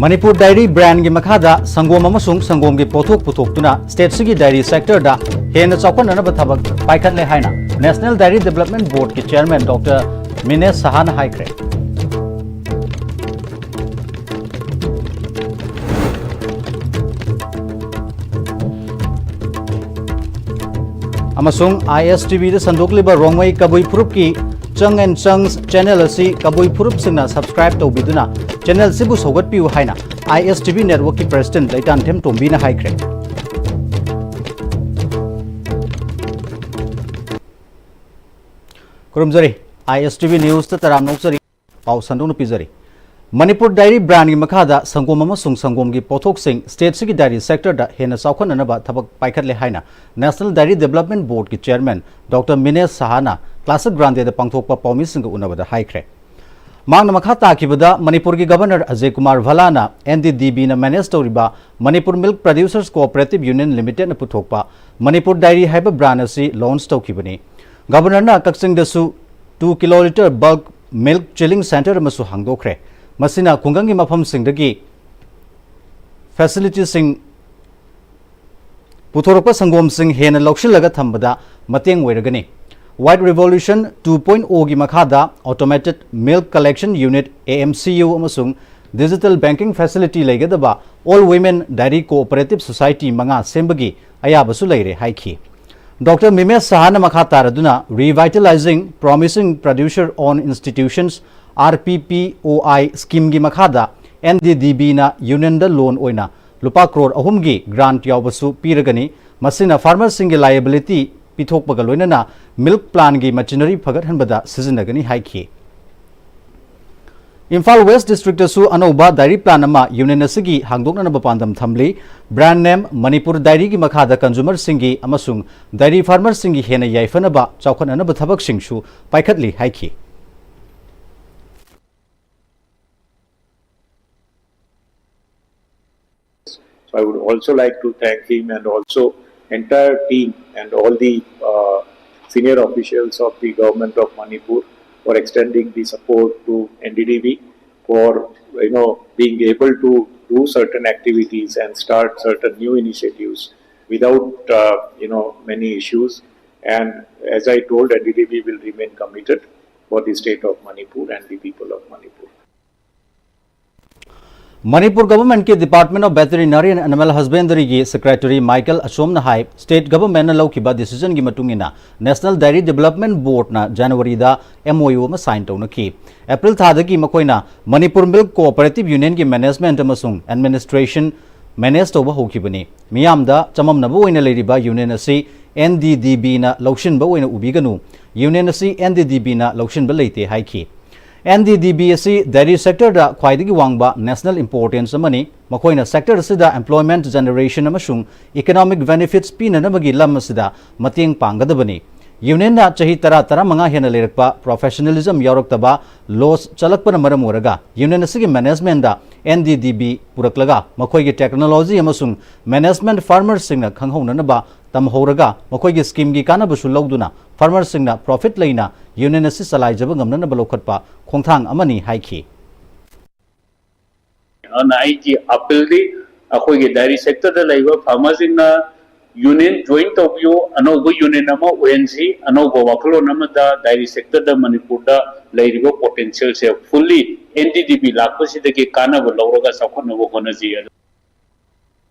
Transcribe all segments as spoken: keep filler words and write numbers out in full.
Manipur dairy ꯕ꯭ꯔꯥꯟꯒꯤ ꯃꯈꯥꯗ ꯁꯪꯒꯣꯝ ꯑꯃꯁꯨꯡ ꯁꯪꯒꯣꯝꯒꯤ ꯄꯣꯠꯊꯣꯛ ꯄꯨꯊꯣꯛꯇꯨꯅ ꯁ꯭ꯇꯦꯠꯁꯤꯒꯤ ꯗꯥꯏꯔꯤ ꯁꯦꯛꯇꯔꯗ ꯍꯦꯟꯅ ꯆꯥꯎꯈꯠꯅꯅꯕ ꯊꯕꯛ ꯄꯥꯏꯈꯠꯂꯦ ꯍꯥꯏꯅ ꯅꯦꯁꯅꯦꯜ ꯗꯥꯏꯔꯤ ꯗꯤꯕꯦꯂꯞꯃꯦꯟ ꯕꯣꯔꯗꯀꯤ ꯆꯤꯌꯔꯃꯦꯟ ꯗꯣꯛꯇꯔ ꯃꯤꯅꯦꯁ ꯁꯍꯥꯅ ꯍꯥꯏꯈ꯭ꯔꯦ꯫ ꯑꯃꯁꯨꯡ ISTVꯗ ꯁꯟꯗꯣꯛꯂꯤꯕ ꯔꯣꯡꯃꯩ ꯀꯕꯨꯏ ꯐꯨꯔꯨꯞꯀꯤ ꯆꯪ ꯑꯦꯟ ꯆꯪꯁ ꯆꯦꯅꯦꯜ ꯑꯁꯤ ꯀꯕꯨꯏ ꯐꯨꯔꯨꯞꯁꯤꯡꯅ ꯁꯕꯁꯀ꯭ꯔꯥꯏꯕ ꯇꯧꯕꯤꯗꯨꯅ ꯆꯦꯅꯦꯜꯁꯤꯕꯨ ꯁꯧꯒꯠꯄꯤꯌꯨ ꯍꯥꯏꯅ ISTV ꯅꯦꯠꯋꯔꯛꯀꯤ ꯄ꯭ꯔꯦꯁꯤꯗꯦꯟꯠ ꯂꯩꯇꯥꯟꯊꯦꯝ ꯇꯣꯝꯕꯤꯅ ꯍꯥꯏꯈ꯭ꯔꯦ꯫ ꯈꯨꯔꯨꯝꯖꯔꯤ, ISTV ꯅ꯭ꯌꯨꯁꯇ ꯇꯔꯥꯝꯅ ꯑꯣꯛꯆꯔꯤ꯫ ꯄꯥꯎ ꯁꯟꯗꯣꯛꯅ ꯄꯤꯖꯔꯤ꯫ ꯃꯅꯤꯄꯨꯔ ꯗꯥꯏꯔꯤ ꯕ꯭ꯔꯥꯟꯒꯤ ꯃꯈꯥꯗ ꯁꯪꯒꯣꯝ ꯑꯃꯁꯨꯡ ꯁꯪꯒꯣꯝꯒꯤ ꯄꯣꯠꯊꯣꯛꯁꯤꯡ ꯁ꯭ꯇꯦꯠꯁꯤꯒꯤ ꯗꯥꯏꯔꯤ ꯁꯦꯛꯇꯔꯗ ꯍꯦꯟꯅ ꯆꯥꯎꯈꯠꯅꯅꯕ ꯊꯕꯛ ꯄꯥꯏꯈꯠꯂꯦ ꯍꯥꯏꯅ ꯅꯦꯁꯅꯦꯜ ꯗꯥꯏꯔꯤ ꯗꯤꯕꯦꯂꯞꯃꯦꯟ ꯕꯣꯔꯗꯀꯤ ꯆꯤꯌꯔꯃꯦꯟ ꯗꯣꯛꯇꯔ ꯃꯤꯅꯦꯁ ꯁꯍꯥꯅ ꯀ꯭ꯂꯥꯁꯤꯛ ꯒ꯭ꯔꯥꯟꯗꯦꯗ ꯄꯥꯡꯊꯣꯛꯄ ꯄꯥꯎꯃꯤꯁꯤꯡꯒ ꯎꯅꯕꯗ ꯍꯥꯏꯈ꯭ꯔꯦ꯫ ꯃꯍꯥꯛꯅ ꯃꯈꯥ ꯇꯥꯈꯤꯕꯗ ꯃꯅꯤꯄꯨꯔꯒꯤ ꯒꯕꯔꯅꯔ ꯑꯖꯌ ꯀꯨꯃꯥꯔ ꯚꯂꯥꯅ NDDBꯅ ꯃꯦꯅꯦꯖ ꯇꯧꯔꯤꯕ Manipur milk producers cooperative union ꯂꯤꯃꯤꯇꯦꯗꯅ ꯄꯨꯊꯣꯛꯄ ꯃꯅꯤꯄꯨꯔ ꯗꯥꯏꯔꯤ ꯍꯥꯏꯕ ꯕ꯭ꯔꯥꯟ ꯑꯁꯤ ꯂꯣꯟꯆ ꯇꯧꯈꯤꯕꯅꯤ꯫ ꯒꯕꯔꯅꯔꯅ ꯀꯛꯆꯤꯡꯗꯁꯨ two kilometer bulk milk chilling centre ꯑꯃꯁꯨ ꯍꯥꯡꯗꯣꯛꯈ꯭ꯔꯦ꯫ ꯃꯁꯤꯅ ꯈꯨꯡꯒꯪꯒꯤ ꯃꯐꯝꯁꯤꯡꯗꯒꯤ ꯐꯦꯁꯤꯂꯤꯇꯤꯁꯤꯡ ꯄꯨꯊꯣꯔꯛꯄ ꯁꯪꯒꯣꯝꯁꯤꯡ ꯍꯦꯟꯅ ꯂꯧꯁꯤꯜꯂꯒ ꯊꯝꯕꯗ ꯃꯇꯦꯡ ꯑꯣꯏꯔꯒꯅꯤ꯫ White Revolution two point O ꯒꯤ ꯃꯈꯥꯗ Automated Milk Collection Unit, AMCU, ꯑꯃꯁꯨꯡ Digital Banking Facility ꯂꯩꯒꯗꯕ All Women Dairy Cooperative Society ꯃꯉꯥ ꯁꯦꯝꯕꯒꯤ ꯑꯌꯥꯕꯁꯨ ꯂꯩꯔꯦ ꯍꯥꯏꯈꯤ꯫ ꯗꯣꯛꯇꯔ ꯃꯤꯃꯦꯁ ꯁꯍꯥꯅ ꯃꯈꯥ ꯇꯥꯔꯗꯨꯅ Revitalizing Promising Producer Owned Institutions, RPPOI, ꯁ꯭ꯀꯤꯝꯒꯤ ꯃꯈꯥꯗ NDDBꯅ ꯌꯨꯅꯤꯌꯟꯗ ꯂꯣꯟ ꯑꯣꯏꯅ ꯂꯨꯄꯥ ꯀ꯭ꯔꯣꯔ ꯑꯍꯨꯝꯒꯤ ꯒ꯭ꯔꯥꯟꯠ ꯌꯥꯎꯕꯁꯨ ꯄꯤꯔꯒꯅꯤ꯫ ꯃꯁꯤꯅ ꯐꯥꯔꯃꯔꯁꯤꯡꯒꯤ ꯂꯥꯏꯑꯦꯕꯤꯂꯤꯇꯤ ꯄꯤꯊꯣꯛꯄꯒ ꯂꯣꯏꯅꯅ ꯃꯤꯜꯛ ꯄ꯭ꯂꯥꯟꯒꯤ ꯃꯦꯆꯤꯅꯔꯤ ꯐꯒꯠꯍꯟꯕꯗ ꯁꯤꯖꯤꯟꯅꯒꯅꯤ ꯍꯥꯏꯈꯤ꯫ ꯏꯝꯐꯥꯜ ꯋꯦꯁ꯭ꯠ ꯗꯤꯁꯇ꯭ꯔꯤꯛꯇꯁꯨ ꯑꯅꯧꯕ ꯗꯥꯏꯔꯤ ꯄ꯭ꯂꯥꯟ ꯑꯃ ꯌꯨꯅꯤꯌꯟ ꯑꯁꯤꯒꯤ ꯍꯥꯡꯗꯣꯛꯅꯅꯕ ꯄꯥꯟꯗꯝ ꯊꯝꯂꯤ꯫ ꯕ꯭ꯔꯥꯟꯗ ꯅꯦꯝ ꯃꯅꯤꯄꯨꯔ ꯗꯥꯏꯔꯤꯒꯤ ꯃꯈꯥꯗ ꯀꯟꯖꯨꯃꯔꯁꯤꯡꯒꯤ ꯑꯃꯁꯨꯡ ꯗꯥꯏꯔꯤ ꯐꯥꯔꯃꯔꯁꯤꯡꯒꯤ ꯍꯦꯟꯅ ꯌꯥꯏꯐꯅꯕ ꯆꯥꯎꯈꯠꯅꯅꯕ ꯊꯕꯛꯁꯤꯡꯁꯨ ꯄꯥꯏꯈꯠꯂꯤ ꯍꯥꯏꯈꯤ꯫ So I would also like to thank him and also entire team and all the uh, senior officials of the government of Manipur for extending the support to N D D B. for, you know, being able to do certain activities and start certain new initiatives without, uh, you know, many issues. And as I told, N D D B will remain committed for the state of Manipur and the people of Manipur. Manipur ꯒꯚꯔꯟꯃꯦꯟꯠꯀꯤ department of veterinary and animal ꯍꯁꯕꯦꯟꯗꯔꯤꯒꯤ secretary Michael ꯑꯁꯣꯝꯅ ꯍꯥꯏ, state ꯒꯚꯔꯟꯃꯦꯟꯠꯅ ꯂꯧꯈꯤꯕ ꯗꯤꯁꯤꯖꯟꯒꯤ ꯃꯇꯨꯡ ꯏꯟꯅ national dairy development ꯕꯣꯔꯗꯅ ꯖꯅꯋꯥꯔꯤꯗ M O U ꯑꯃ ꯁꯥꯏꯟ ꯇꯧꯅꯈꯤ꯫ ꯑꯦꯄ꯭ꯔꯤꯜ ꯊꯥꯗꯒꯤ ꯃꯈꯣꯏꯅ ꯃꯅꯤꯄꯨꯔ ꯃꯤꯜꯛ ꯀꯣꯑꯣꯄꯔꯦꯇꯤꯚ ꯌꯨꯅꯤꯌꯟꯒꯤ ꯃꯦꯅꯦꯖꯃꯦꯟꯠ ꯑꯃꯁꯨꯡ ꯑꯦꯗꯃꯤꯅꯤꯁꯇ꯭ꯔꯦꯁꯟ ꯃꯦꯅꯦꯖ ꯇꯧꯕ ꯍꯧꯈꯤꯕꯅꯤ꯫ ꯃꯤꯌꯥꯝꯗ ꯆꯃꯝꯅꯕ ꯑꯣꯏꯅ ꯂꯩꯔꯤꯕ ꯌꯨꯅꯤꯌꯟ ꯑꯁꯤ N D D Bꯅ ꯂꯧꯁꯤꯟꯕ ꯑꯣꯏꯅ ꯎꯕꯤꯒꯅꯨ꯫ ꯌꯨꯅꯤꯌꯟ ꯑꯁꯤ N D D Bꯅ ꯂꯧꯁꯤꯟꯕ ꯂꯩꯇꯦ ꯍꯥꯏꯈꯤ꯫ N D D B ꯑꯁꯤ ꯗꯥꯏꯔꯤ ꯁꯦꯛꯇꯔꯗ ꯈ꯭ꯋꯥꯏꯗꯒꯤ ꯋꯥꯡꯕ ꯅꯦꯁꯅꯦꯜ ꯏꯝꯄꯣꯔꯇꯦꯟꯁ ꯑꯃꯅꯤ꯫ ꯃꯈꯣꯏꯅ ꯁꯦꯛꯇꯔ ꯑꯁꯤꯗ ꯑꯦꯝꯄ꯭ꯂꯣꯏꯃꯦꯟꯠ ꯖꯦꯅꯦꯔꯦꯁꯟ ꯑꯃꯁꯨꯡ ꯏꯀꯣꯅꯣꯃꯤꯛ ꯕꯦꯅꯤꯐꯤꯠꯁ ꯄꯤꯅꯅꯕꯒꯤ ꯂꯝ ꯑꯁꯤꯗ ꯃꯇꯦꯡ ꯄꯥꯡꯒꯗꯕꯅꯤ꯫ ꯌꯨꯅꯤꯌꯟꯅ ꯆꯍꯤ ꯇꯔꯥ, ꯇꯔꯥꯃꯉꯥ ꯍꯦꯟꯅ ꯂꯩꯔꯛꯄ ꯄ꯭ꯔꯣꯐꯦꯁꯅꯦꯂꯤꯖꯝ ꯌꯥꯎꯔꯛꯇꯕ, ꯂꯣꯁ ꯆꯠꯂꯛꯄꯅ ꯃꯔꯝ ꯑꯣꯏꯔꯒ ꯌꯨꯅꯤꯌꯟ ꯑꯁꯤꯒꯤ ꯃꯦꯅꯦꯖꯃꯦꯟꯠꯗ N D D B ꯄꯨꯔꯛꯂꯒ ꯃꯈꯣꯏꯒꯤ ꯇꯦꯛꯅꯣꯂꯣꯖꯤ ꯑꯃꯁꯨꯡ ꯃꯦꯅꯦꯖꯃꯦꯟꯠ ꯐꯥꯔꯃꯔꯁꯤꯡꯅ ꯈꯪꯍꯧꯅꯅꯕ ꯇꯝꯍꯧꯔꯒ ꯃꯈꯣꯏꯒꯤ ꯁ꯭ꯀꯤꯝꯒꯤ ꯀꯥꯟꯅꯕꯁꯨ ꯂꯧꯗꯨꯅ ꯐꯥꯔꯃꯔꯁꯤꯡꯅ ꯄ꯭ꯔꯣꯐꯤꯠ ꯂꯩꯅ ꯌꯨꯅꯤꯌꯟ ꯑꯁꯤ ꯆꯂꯥꯏꯖꯕ ꯉꯝꯅꯅꯕ ꯂꯧꯈꯠꯄ ꯈꯣꯡꯊꯥꯡ ꯑꯃꯅꯤ ꯍꯥꯏꯈꯤ꯫ ꯑꯗꯨꯅ ꯑꯩꯒꯤ ꯑꯄꯤꯜꯗꯤ ꯑꯩꯈꯣꯏꯒꯤ ꯗꯥꯏꯔꯤ ꯁꯦꯛꯇꯔꯗ ꯂꯩꯕ ꯐꯥꯔꯃꯔꯁꯤꯡꯅ ꯌꯨꯅꯤꯌꯟ ꯖꯣꯏꯟ ꯇꯧꯕꯤꯌꯨ, ꯑꯅꯧꯕ ꯌꯨꯅꯤꯌꯟ ꯑꯃ ꯑꯣꯏꯍꯟꯁꯤ, ꯑꯅꯧꯕ ꯋꯥꯈꯜꯂꯣꯟ ꯑꯃꯗ ꯗꯥꯏꯔꯤ ꯁꯦꯛꯇꯔꯗ ꯃꯅꯤꯄꯨꯔꯗ ꯂꯩꯔꯤꯕ ꯄꯣꯇꯦꯟꯁꯤꯌꯦꯜꯁꯦ ꯐꯨꯜꯂꯤ N D D B ꯂꯥꯛꯄꯁꯤꯗꯒꯤ ꯀꯥꯟꯅꯕ ꯂꯧꯔꯒ ꯆꯥꯎꯈꯠꯅꯕ ꯍꯣꯠꯅꯁꯤ꯫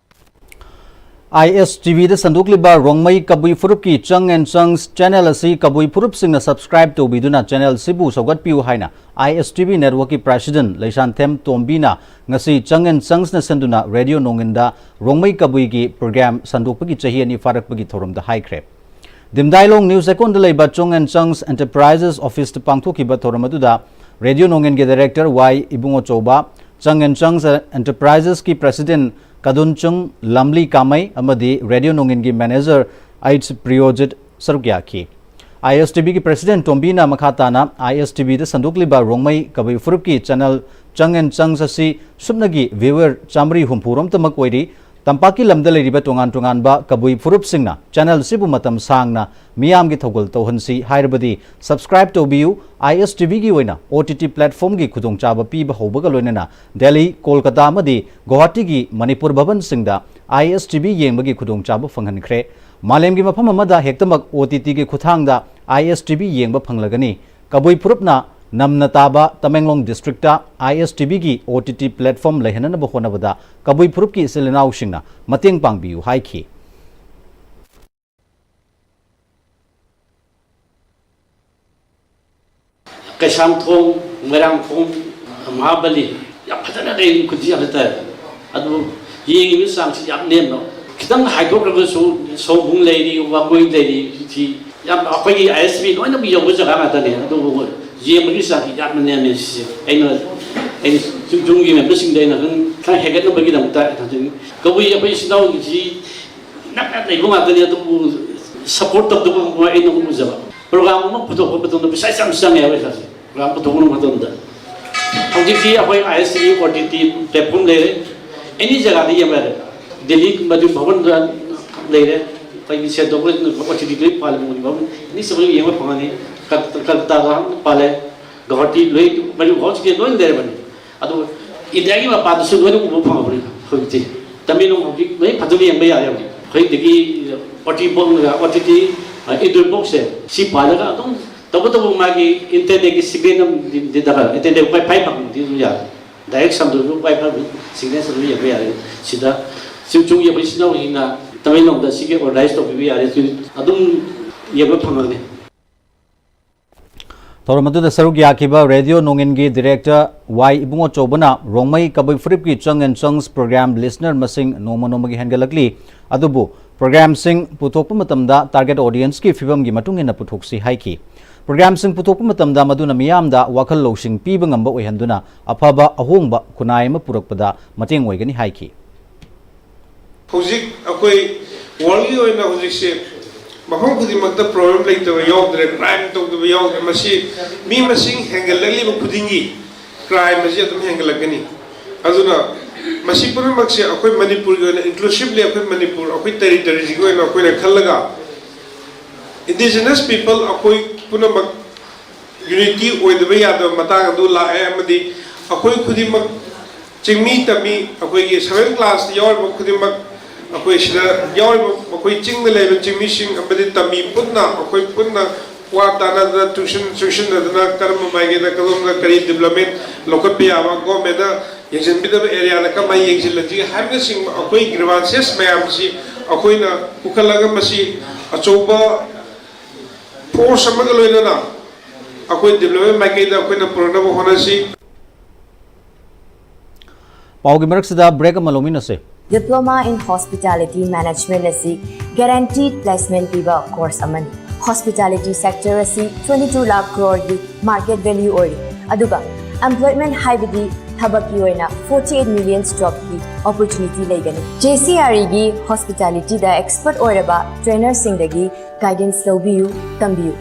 I S T Vꯗ ꯁꯟꯗꯣꯛꯂꯤꯕ ꯔꯣꯡꯃꯩ ꯀꯕꯨꯏ ꯐꯨꯔꯨꯞꯀꯤ ꯆꯪ ꯑꯦꯟ ꯆꯪꯁ ꯆꯦꯅꯦꯜ ꯑꯁꯤ ꯀꯕꯨꯏ ꯐꯨꯔꯨꯞꯁꯤꯡꯅ ꯁꯕꯁꯀ꯭ꯔꯥꯏꯕ ꯇꯧꯕꯤꯗꯨꯅ ꯆꯦꯅꯦꯜꯁꯤꯕꯨ ꯁꯧꯒꯠꯄꯤꯌꯨ ꯍꯥꯏꯅ I S T V ꯅꯦꯠꯋꯔꯛꯀꯤ ꯄ꯭ꯔꯦꯁꯤꯗꯦꯟꯠ ꯂꯩꯁꯥꯟꯊꯦꯝ ꯇꯣꯝꯕꯤꯅ ꯉꯁꯤ ꯆꯪ ꯑꯦꯟ ꯆꯪꯁꯅ ꯁꯤꯟꯗꯨꯅ ꯔꯦꯗꯤꯑꯣ ꯅꯣꯡꯏꯟꯗ ꯔꯣꯡꯃꯩ ꯀꯕꯨꯏꯒꯤ ꯄ꯭ꯔꯣꯒ꯭ꯔꯥꯝ ꯁꯟꯗꯣꯛꯄꯒꯤ ꯆꯍꯤ ꯑꯅꯤ ꯐꯥꯔꯛꯄꯒꯤ ꯊꯧꯔꯝꯗ ꯍꯥꯏꯈ꯭ꯔꯦ꯫ ꯗꯤꯝꯗꯥꯏꯂꯣꯡ ꯅ꯭ꯌꯨꯁ ꯑꯦꯀꯣꯟꯗ ꯂꯩꯕ ꯆꯪ ꯑꯦꯟ ꯆꯪꯁ ꯑꯦꯟꯇꯔꯄ꯭ꯔꯥꯏꯖꯦꯁ ꯑꯣꯐꯤꯁꯇ ꯄꯥꯡꯊꯣꯛꯈꯤꯕ ꯊꯧꯔꯝ ꯑꯗꯨꯗ ꯔꯦꯗꯤꯑꯣ ꯅꯣꯡꯏꯟꯒꯤ ꯗꯥꯏꯔꯦꯛꯇꯔ ꯋꯥꯏ ꯏꯕꯨꯡꯉꯣꯆꯧꯕ, ꯆꯪ ꯑꯦꯟ ꯆꯪꯁ ꯑꯦꯟꯇꯔꯄ꯭ꯔꯥꯏꯖꯦꯁꯀꯤ ꯄ꯭ꯔꯦꯁꯤꯗꯦꯟꯠ ꯀꯗꯨꯟꯆꯨꯡ ꯂꯝꯂꯤ ꯀꯥꯃꯩ ꯑꯃꯗꯤ ꯔꯦꯗꯤꯑꯣ ꯅꯣꯡꯏꯟꯒꯤ ꯃꯦꯅꯦꯖꯔ ꯑꯩꯆ ꯄ꯭ꯔꯤꯌꯣꯖꯤꯠ ꯁꯔꯨꯛ ꯌꯥꯈꯤ꯫ I S T Vꯒꯤ ꯄ꯭ꯔꯦꯁꯤꯗꯦꯟꯠ ꯇꯣꯝꯕꯤꯅ ꯃꯈꯥ ꯇꯥꯅ I S T Vꯗ ꯁꯟꯗꯣꯛꯂꯤꯕ ꯔꯣꯡꯃꯩ ꯀꯕꯨꯏ ꯐꯨꯔꯨꯞꯀꯤ ꯆꯦꯅꯦꯜ ꯆꯪ ꯑꯦꯟ ꯆꯪꯁ ꯑꯁꯤ ꯁꯨꯞꯅꯒꯤ ꯚ꯭ꯌꯨꯋꯔ ꯆꯥꯃꯔꯤ ꯍꯨꯝꯐꯨ ꯔꯣꯝꯇꯃꯛ ꯑꯣꯏꯔꯤ꯫ ꯇꯝꯄꯥꯛꯀꯤ ꯂꯝꯗ ꯂꯩꯔꯤꯕ ꯇꯣꯉꯥꯟ ꯇꯣꯉꯥꯟꯕ ꯀꯕꯨꯏ ꯐꯨꯔꯨꯞꯁꯤꯡꯅ ꯆꯦꯅꯦꯜꯁꯤꯕꯨ ꯃꯇꯝ ꯁꯥꯡꯅ ꯃꯤꯌꯥꯝꯒꯤ ꯊꯧꯒꯜ ꯇꯧꯍꯟꯁꯤ ꯍꯥꯏꯔꯕꯗꯤ subscribe ꯇꯧꯕꯤꯌꯨ꯫ ꯑꯥꯏ ꯑꯦꯁ ꯇꯤ ꯚꯤꯒꯤ ꯑꯣꯏꯅ ꯑꯣ ꯇꯤ ꯇꯤ ꯄ꯭ꯂꯦꯠꯐꯣꯝꯒꯤ ꯈꯨꯗꯣꯡꯆꯥꯕ ꯄꯤꯕ ꯍꯧꯕꯒ ꯂꯣꯏꯅꯅ ꯗꯦꯜꯂꯤ, ꯀꯣꯜꯀꯇꯥ ꯑꯃꯗꯤ ꯒꯨꯋꯥꯍꯥꯇꯤꯒꯤ ꯃꯅꯤꯄꯨꯔ ꯚꯕꯟꯁꯤꯡꯗ ꯑꯥꯏ ꯑꯦꯁ ꯇꯤ ꯚꯤ ꯌꯦꯡꯕꯒꯤ ꯈꯨꯗꯣꯡꯆꯥꯕ ꯐꯪꯍꯟꯈ꯭ꯔꯦ꯫ ꯃꯥꯂꯦꯝꯒꯤ ꯃꯐꯝ ꯑꯃꯗ ꯍꯦꯛꯇꯃꯛ ꯑꯣ ꯇꯤ ꯇꯤꯒꯤ ꯈꯨꯠꯊꯥꯡꯗ ꯑꯥꯏ ꯑꯦꯁ ꯇꯤ ꯚꯤ ꯌꯦꯡꯕ ꯐꯪꯂꯒꯅꯤ꯫ ꯀꯕꯨꯏ ꯐꯨꯔꯨꯞꯅ ꯅꯝꯅ ꯇꯥꯕ ꯇꯃꯦꯡꯂꯣꯡ ꯗꯤꯁꯇ꯭ꯔꯤꯛꯇ ꯑꯥꯏ ꯑꯦꯁ ꯇꯤ ꯚꯤꯒꯤ ꯑꯣ ꯇꯤ ꯇꯤ ꯄ꯭ꯂꯦꯠꯐꯣꯝ ꯂꯩꯍꯟꯅꯅꯕ ꯍꯣꯠꯅꯕꯗ ꯀꯕꯨꯏ ꯐꯨꯔꯨꯞꯀꯤ ꯏꯆꯤꯜ ꯏꯅꯥꯎꯁꯤꯡꯅ ꯃꯇꯦꯡ ꯄꯥꯡꯕꯤꯌꯨ ꯍꯥꯏꯈꯤ꯫ ꯀꯩꯁꯥꯝꯊꯣꯡ, ꯃꯣꯏꯔꯥꯡꯈꯣꯡ, ꯃꯍꯥꯕꯂꯤ ꯌꯥꯝ ꯐꯖꯅ ꯂꯩ, ꯈꯨꯟꯁꯤ ꯌꯥꯝ ꯐꯖꯅ ꯇꯥꯏ꯫ ꯑꯗꯨꯕꯨ ꯌꯦꯡꯉꯤꯕ ꯆꯥꯡꯁꯤ ꯌꯥꯝ ꯅꯦꯝꯕ꯫ ꯈꯤꯇꯪ ꯍꯥꯏꯗꯣꯛꯈ꯭ꯔꯒꯁꯨ ꯁꯣꯝꯕꯨꯡ ꯂꯩꯔꯤ, ꯋꯥꯡꯒꯣꯏ ꯂꯩꯔꯤ, ꯁꯤ ꯌꯥꯝ ꯑꯩꯈꯣꯏꯒꯤ ꯑꯥꯏ ꯑꯦꯁ ꯕꯤ ꯂꯣꯏꯅꯃꯛ ꯌꯧꯕ ꯖꯒꯥ ꯉꯥꯛꯇꯅꯦ꯫ ꯑꯗꯨꯕꯨ ꯌꯦꯡꯕꯒꯤ ꯆꯥꯡꯁꯤ ꯌꯥꯝꯅ ꯅꯦꯝꯃꯦ꯫ ꯁꯤꯁꯦ ꯑꯩꯅ, ꯑꯩꯅ ꯌꯨꯝ ꯌꯨꯝꯒꯤ ꯃꯦꯝꯕꯔꯁꯤꯡꯗ ꯑꯩꯅ ꯈꯔ, ꯈꯔ ꯍꯦꯟꯒꯠꯅꯕꯒꯤꯗꯃꯛꯇ ꯑꯩꯅ ꯊꯝꯖꯅꯤꯡꯉꯤ꯫ ꯀꯕꯨꯏ ꯑꯩꯈꯣꯏ ꯏꯆꯤꯟ ꯏꯅꯥꯎꯒꯤꯁꯤ ꯅꯛꯅ ꯂꯩꯕ ꯉꯥꯛꯇꯅꯤ, ꯑꯗꯨꯕꯨ ꯁꯞꯄꯣꯔꯠ ꯇꯧꯗꯕ ꯑꯩꯅ ꯑꯗꯨꯝ ꯎꯖꯕ꯫ ꯄ꯭ꯔꯣꯒ꯭ꯔꯥꯝ ꯑꯃ ꯄꯨꯊꯣꯛꯄ ꯃꯇꯝꯗ ꯄꯩꯁꯥ ꯌꯥꯝ ꯆꯪꯉꯦ ꯄꯩꯁꯥꯁꯦ꯫ ꯄ꯭ꯔꯣꯒ꯭ꯔꯥꯝ ꯄꯨꯊꯣꯛꯄ ꯃꯇꯝꯗ ꯍꯧꯖꯤꯛꯇꯤ ꯑꯩꯈꯣꯏ I S T V O T T platform ꯂꯩꯔꯦ꯫ ꯑꯦꯅꯤ ꯖꯒꯥꯗ ꯌꯦꯡꯕ ꯌꯥꯔꯦ꯫ ꯗꯦꯜꯂꯤ ꯃꯅꯤꯄꯨꯔ ꯚꯕꯟꯗ ꯂꯩꯔꯦ꯫ ꯑꯩꯈꯣꯏꯒꯤ ꯁꯦꯟ ꯇꯧꯕ ꯑꯣ ꯇꯤ ꯇꯤ ꯂꯣꯏ ꯄꯥꯜꯂꯦ꯫ ꯃꯅꯤꯄꯨꯔ ꯚꯕꯟ ꯑꯦꯅꯤ ꯆꯠꯄꯗ ꯌꯦꯡꯕ ꯐꯪꯒꯅꯤ꯫ ꯀꯜ-, ꯀꯜꯀꯇꯥꯗ ꯄꯥꯜꯂꯦ꯫ ꯒꯧꯍꯥꯇꯤ ꯂꯣꯏ, ꯃꯅꯤꯄꯨꯔ ꯍꯧꯖꯤꯛꯇꯤ ꯂꯣꯏ ꯂꯩꯔꯕꯅꯤ꯫ ꯑꯗꯨ ꯏꯟꯗꯤꯌꯥꯒꯤ ꯃꯄꯥꯟꯗꯁꯨ ꯂꯣꯏꯅ ꯎꯕ ꯐꯪꯉꯕꯅꯤ ꯍꯧꯖꯤꯛꯇꯤ꯫ ꯇꯃꯦꯡꯂꯣꯡ ꯍꯧꯖꯤꯛ ꯂꯣꯏ ꯐꯖꯅ ꯌꯦꯡꯕ ꯌꯥꯔꯦ ꯍꯧꯖꯤꯛ꯫ ꯑꯩꯈꯣꯏꯗꯒꯤ ꯑꯣ ꯇꯤ ꯕꯣꯛ, ꯑꯣ ꯇꯤ ꯇꯤ, ꯏꯟꯗꯣꯔ ꯕꯣꯛꯁꯁꯦ ꯁꯤ ꯄꯥꯜꯂꯒ ꯑꯗꯨꯝ ꯇꯧꯕꯇꯕꯨ ꯃꯥꯒꯤ ꯏꯟꯇꯔꯅꯦꯠꯀꯤ ꯁꯤꯒꯅꯦꯜ ꯑꯃꯗꯤ ꯗꯔꯀꯥꯔ꯫ ꯏꯟꯇꯔꯅꯦꯠ ꯋꯥꯏ ꯐꯥꯏ ꯐꯪꯕꯗꯤ ꯑꯗꯨꯝ ꯌꯥꯔꯦ꯫ ꯗꯥꯏꯔꯦꯛ ꯁꯝꯗ꯭ꯔꯁꯨ ꯋꯥꯏ ꯐꯥꯏ ꯁꯤꯒꯅꯦꯜ ꯑꯗꯨꯝ ꯌꯦꯡꯕ ꯌꯥꯔꯦ꯫ ꯁꯤꯗ ꯆꯤꯡ ꯆꯤꯡꯒꯤ ꯑꯩꯈꯣꯏ ꯏꯆꯤꯟ ꯏꯅꯥꯎꯁꯤꯡꯅ ꯇꯃꯦꯡꯂꯣꯡꯗ ꯁꯤꯒꯤ ꯑꯣꯔꯒꯅꯥꯏꯖ ꯇꯧꯕꯤꯕ ꯌꯥꯔꯦ꯫ ꯑꯗꯨꯝ ꯌꯦꯡꯕ ꯐꯪꯉꯒꯅꯤ꯫ ꯊꯧꯔꯝ ꯑꯗꯨꯗ ꯁꯔꯨꯛ ꯌꯥꯈꯤꯕ ꯔꯦꯗꯤꯑꯣ ꯅꯣꯡꯏꯟꯒꯤ ꯗꯤꯔꯦꯛꯇꯔ ꯋꯥꯏ ꯏꯕꯨꯡꯉꯣꯆꯧꯕꯅ ꯔꯣꯡꯃꯩ ꯀꯕꯨꯏ ꯐꯨꯔꯨꯞꯀꯤ ꯆꯪ ꯑꯦꯟ ꯆꯪꯁ ꯄ꯭ꯔꯣꯒ꯭ꯔꯥꯝ ꯂꯤꯁꯅꯔ ꯃꯁꯤꯡ ꯅꯣꯡꯃ ꯅꯣꯡꯃꯒꯤ ꯍꯦꯟꯒꯠꯂꯛꯂꯤ, ꯑꯗꯨꯕꯨ ꯄ꯭ꯔꯣꯒ꯭ꯔꯥꯝꯁꯤꯡ ꯄꯨꯊꯣꯛꯄ ꯃꯇꯝꯗ ꯇꯥꯔꯒꯦꯠ ꯑꯣꯗꯤꯌꯦꯟꯁꯀꯤ ꯐꯤꯕꯝꯒꯤ ꯃꯇꯨꯡ ꯏꯟꯅ ꯄꯨꯊꯣꯛꯁꯤ ꯍꯥꯏꯈꯤ꯫ ꯄ꯭ꯔꯣꯒ꯭ꯔꯥꯝꯁꯤꯡ ꯄꯨꯊꯣꯛꯄ ꯃꯇꯝꯗ ꯃꯗꯨꯅ ꯃꯤꯌꯥꯝꯗ ꯋꯥꯈꯜ ꯂꯧꯁꯤꯡ ꯄꯤꯕ ꯉꯝꯕ ꯑꯣꯏꯍꯟꯗꯨꯅ ꯑꯐꯕ ꯑꯍꯣꯡꯕ ꯈꯨꯟꯅꯥꯏ ꯑꯃ ꯄꯨꯔꯛꯄꯗ ꯃꯇꯦꯡ ꯑꯣꯏꯒꯅꯤ ꯍꯥꯏꯈꯤ꯫ ꯍꯧꯖꯤꯛ ꯑꯩꯈꯣꯏ ꯋꯥꯔꯜꯒꯤ ꯑꯣꯏꯅ ꯍꯧꯖꯤꯛꯁꯦ ꯃꯐꯝ ꯈꯨꯗꯤꯡꯃꯛꯇ ꯄ꯭ꯔꯣꯕ꯭ꯂꯦꯝ ꯂꯩꯇꯕ ꯌꯥꯎꯗ꯭ꯔꯦ, ꯀ꯭ꯔꯥꯏꯝ ꯇꯧꯗꯕ ꯌꯥꯎꯗ꯭ꯔꯦ꯫ ꯃꯁꯤ ꯃꯤ ꯃꯁꯤꯡ ꯍꯦꯟꯒꯠꯂꯛꯂꯤꯕ ꯈꯨꯗꯤꯡꯒꯤ ꯀ꯭ꯔꯥꯏꯝ ꯑꯁꯤ ꯑꯗꯨꯝ ꯍꯦꯟꯒꯠꯂꯛꯀꯅꯤ꯫ ꯑꯗꯨꯅ ꯃꯁꯤ ꯄꯨꯝꯅꯃꯛꯁꯦ ꯑꯩꯈꯣꯏ ꯃꯅꯤꯄꯨꯔꯒꯤ ꯑꯣꯏꯅ, inclusively ꯑꯩꯈꯣꯏ ꯃꯅꯤꯄꯨꯔ, ꯑꯩꯈꯣꯏ territoryꯁꯤꯒꯤ ꯑꯣꯏꯅ ꯑꯩꯈꯣꯏꯅ ꯈꯜꯂꯒ, indigenous people ꯑꯩꯈꯣꯏ ꯄꯨꯝꯅꯃꯛ unity ꯑꯣꯏꯗꯕ ꯌꯥꯗꯕ ꯃꯇꯥꯡ ꯑꯗꯨ ꯂꯥꯛꯑꯦ꯫ ꯑꯃꯗꯤ ꯑꯩꯈꯣꯏ ꯈꯨꯗꯤꯡꯃꯛ, ꯆꯤꯡꯃꯤ ꯇꯝꯃꯤ, ꯑꯩꯈꯣꯏꯒꯤ seventh classꯇ ꯌꯥꯎꯔꯤꯕ ꯈꯨꯗꯤꯡꯃꯛ, ꯑꯩꯈꯣꯏ ꯁꯤꯗ ꯌꯥꯎꯔꯤꯕ, ꯑꯩꯈꯣꯏ ꯆꯤꯡꯗ ꯂꯩꯕ ꯆꯤꯡꯃꯤꯁꯤꯡ ꯑꯃꯗꯤ ꯇꯝꯃꯤ ꯄꯨꯟꯅ, ꯑꯩꯈꯣꯏ ꯄꯨꯟꯅ ꯋꯥ ꯇꯥꯅꯗꯅ, ꯆꯨꯡꯁꯤꯟ-, ꯆꯨꯡꯁꯤꯟꯅꯗꯅ, ꯀꯔꯝꯕ ꯃꯥꯏꯀꯩꯗ, ꯀꯗꯣꯝꯗ ꯀꯔꯤ development ꯂꯧꯈꯠꯄ ꯌꯥꯕ, governmentꯅ ꯌꯦꯡꯁꯤꯟꯕꯤꯗꯕ areaꯗ ꯀꯃꯥꯏꯅ ꯌꯦꯡꯁꯤꯜꯂꯁꯤꯒꯦ ꯍꯥꯏꯕꯅꯆꯤꯡꯕ ꯑꯩꯈꯣꯏ grievances ꯃꯌꯥꯝꯁꯤ ꯑꯩꯈꯣꯏꯅ ꯄꯨꯈꯠꯂꯒ, ꯃꯁꯤ ꯑꯆꯧꯕ force ꯑꯃꯒ ꯂꯣꯏꯅꯅ ꯑꯩꯈꯣꯏ development ꯃꯥꯏꯀꯩꯗ ꯑꯩꯈꯣꯏꯅ ꯄꯨꯔꯛꯅꯕ ꯍꯣꯠꯅꯁꯤ꯫ ꯄꯥꯎꯒꯤ ꯃꯔꯛꯁꯤꯗ break ꯑꯃ ꯂꯧꯃꯤꯟꯅꯁꯦ꯫ Diploma in Hospitality Management ꯑꯁꯤ guaranteed placement ꯄꯤꯕ course ꯑꯃꯅꯤ꯫ Hospitality sector ꯑꯁꯤ twenty two lakh crore ꯒꯤ market value ꯑꯣꯏꯔꯤ, ꯑꯗꯨꯒ employment ꯍꯥꯏꯕꯗꯤ ꯊꯕꯛꯀꯤ ꯑꯣꯏꯅ forty eight million jobꯀꯤ opportunity ꯂꯩꯒꯅꯤ꯫ JCREꯒꯤ hospitalityꯗ expert ꯑꯣꯏꯔꯕ trainerꯁꯤꯡꯗꯒꯤ guidance ꯂꯧꯕꯤꯌꯨ, ꯇꯝꯕꯤꯌꯨ꯫